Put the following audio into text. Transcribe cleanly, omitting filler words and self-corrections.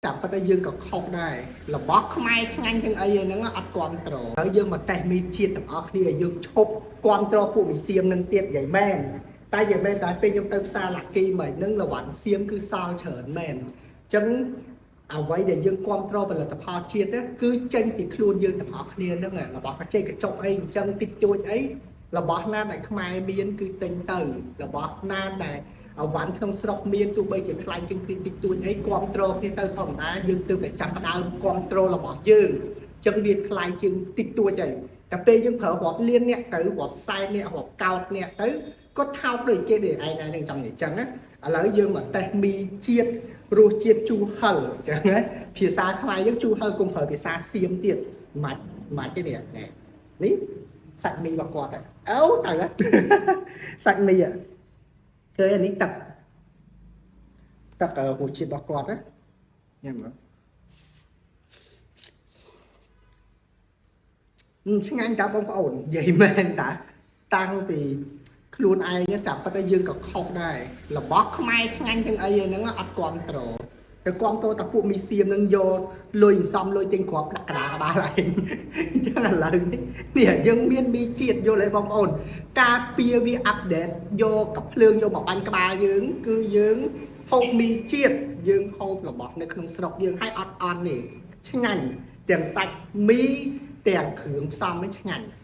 តាមពិតទៅយើងក៏ខុសដែររបស់ខ្មែរឆ្ងាញ់ទាំងអីហ្នឹងអត់គ្រប់ត្រហើយយើងមកតេស្តមីជាតិទាំងអស់គ្នាយើងឈប់គ្រប់ត្រពួកមីសៀមនឹងទៀតនិយាយមែនតែនិយាយមែនតែពេលខ្ញុំទៅផ្សារឡាគីមកហ្នឹងលវ៉ាន់សៀមគឺសល់ច្រើនមែនអញ្ចឹងអ្វីដែលយើងគ្រប់គ្រងផលិតផលជាតិហ្នឹងគឺចេញពីខ្លួនយើងទាំងអស់គ្នាហ្នឹងរបស់កញ្ចេកកញ្ចុកអីអញ្ចឹងតិចតួចអីរបស់ណាដែលខ្មែរមានគឺទិញទៅរបស់ណាដែល អវ៉ាន់ក្នុងស្រុកមានទោះបីជាថ្លៃជាងគ្នាតិចតួចអីគ្រប់គ្រងគ្នាទៅធម្មតាយើងទើបតែចាប់ផ្ដើមគ្រប់គ្រងរបស់យើងអញ្ចឹងវាថ្លៃជាងតិចតួចអីតែពេលយើងប្រើរាប់លានអ្នកទៅរាប់សែនអ្នករាប់កោតអ្នកទៅក៏ថោកដូចគេដែរឯងណានឹងចង់និយាយអញ្ចឹងណាឥឡូវយើងមកតេស្តមីជាតិរសជាតិជូរហឹលអញ្ចឹងណាភាសាខ្មែរយើងជូរហឹលកុំប្រើភាសាសៀមទៀតមិនមិនទេនេះនេះសាច់មីរបស់គាត់អូទៅ សាច់មីហ៎ ឃើញអានេះទឹកទឹករសជាតិរបស់គាត់ណាញ៉ាំមើលឆ្ងាញ់តាបងប្អូននិយាយមែនតាតាំងពីខ្លួនឯងចាប់ប៉ុន្តែយើងក៏ខុសដែររបស់ខ្មែរឆ្ងាញ់ទាំងអីហ្នឹងអត់គ្រប់ត្រទៅគ្រប់ត្រតែពួកមីសៀមនឹងយកលុយសំលុយទិញគ្រាប់ដាក់កដាក្បាលឯងអញ្ចឹងឥឡូវនេះនេះយើងមានមីជាតិយល់ទេបងប្អូន ការពារវាអាប់ដេតយកកភ្លើងយកមកបាញ់ក្បាលយើង គឺយើងហូបមីជាតិយើងហូបរបស់នៅក្នុងស្រុកយើងឲ្យអត់អន់នេះឆ្ងាញ់ទាំងសាច់មីទាំងគ្រឿងផ្សំនេះឆ្ងាញ់។